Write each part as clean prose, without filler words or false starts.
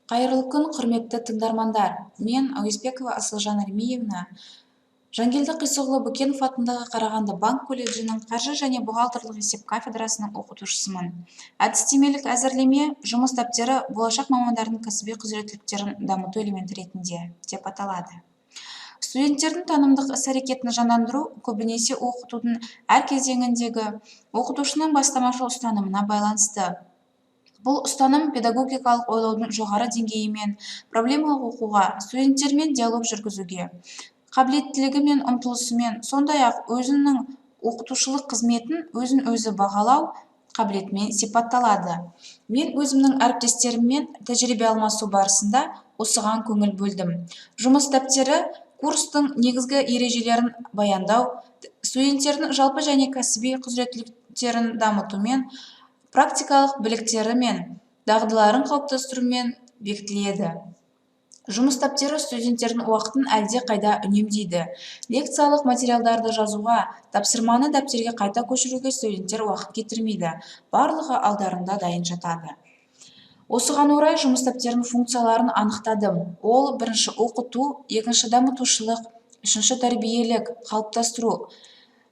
Қайырлы күн, құрметті тыңдармандар! Мен Әуесбекова Асылжан Ермиевна, Жангелді Қисықұлы Бөкенов атындағы Қарағанды банк колледжінің қаржы және бухгалтерлік есеп кафедрасының оқытушысымын. Әдістемелік әзірлеме «Жұмыс дәптері болашақ мамандардың кәсіби құзыреттіліктерін дамыту элементі ретінде» деп аталады. Студенттердің танымдық іс-әрекетін жандандыру көбінесе оқытудың әр кезеңіндегі оқытушының бастамашыл ұстанымына байланысты. Бұл ұстаным педагогикалық ойлаудың жоғары деңгейімен, проблемалық оқуға, студенттермен диалог жүргізуге қабілеттілігі мен ұмтылысымен, сондай-ақ өзінің оқытушылық қызметін өзін-өзі бағалау қабілетімен сипатталады. Мен өзімнің әріптестеріммен тәжірибе алмасу барысында осыған көңіл бөлдім. Жұмыс дәптері курстың негізгі ережелерін баяндау, студенттердің жалпы және кәсіби құзыреттіліктерін дамытумен, практикалық біліктері мен дағдыларын қалыптастырумен бекітіледі. Жұмыс дәптері студенттердің уақытын әлде қайда үнемдейді. Лекциялық материалдарды жазуға, тапсырманы дәптерге қайта көшіруге студенттер уақыт кетірмейді, барлығы алдарында дайын жатады. Осыған орай жұмыс дәптерінің функцияларын анықтадым. Ол: бірінші, оқыту, екінші, дамытушылық, үшінші, тәрбиелік, қалыптастыру,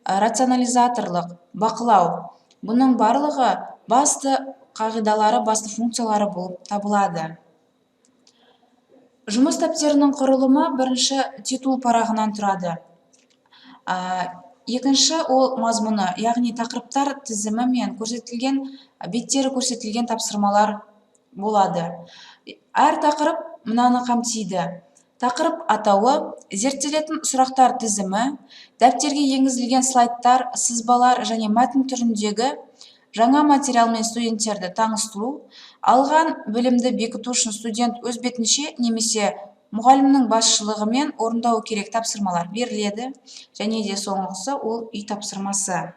рационализаторлық, бақылау. Бұның барлығы басты қағидалары, басты функциялары болып табылады. Жұмыс дәптерінің құрылымы бірінші титул парағынан тұрады. Екінші ол мазмұны, яғни тақырыптар тізімі мен көрсетілген беттері көрсетілген тапсырмалар болады. Әр тақырып мынаны қамтиды: тақырып атауы, зерттелетін сұрақтар тізімі, дәптерге енгізілген слайдтар, сызбалар және мәтін түріндегі жаңа материалмен студенттерді таныстыру. Алған білімді бекіту үшін студент өз бетінше немесе мұғалімнің басшылығымен орындауы керек тапсырмалар беріледі. Және де соңғысы ол үй тапсырмасы.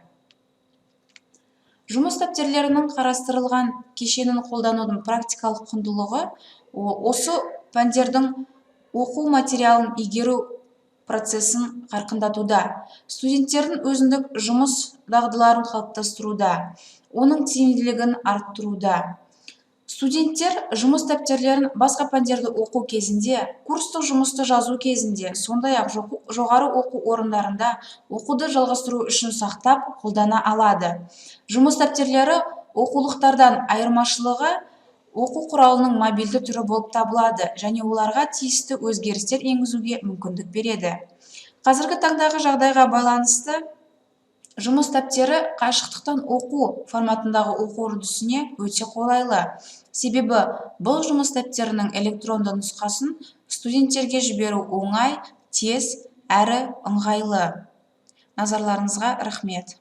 Жұмыс дәптерлерінің қарастырылған кешенін қолданудың практикалық құндылығы осы пәндердің оқу материалын игеру процесін қарқындатуда, студенттердің өзіндік жұмыс дағдыларын қалыптастыруда, оның тиімділігін арттыруда. Студенттер жұмыс дәптерлерін басқа пәндерді оқу кезінде, курстық жұмысты жазу кезінде, сондай-ақ жоғары оқу орындарында оқуды жалғастыру үшін сақтап, қолдана алады. Жұмыс дәптерлері оқулықтардан айырмашылығы оқу құралының мобильді түрі болып табылады және оларға тиісті өзгерістер енгізуге мүмкіндік береді. Қазіргі таңдағы жағдайға байланысты жұмыс дәптері қашықтықтан оқу форматындағы оқу үрдісіне өте қолайлы. Себебі бұл жұмыс дәптерінің электронды нұсқасын студенттерге жіберу оңай, тез әрі ыңғайлы. Назарларыңызға рахмет.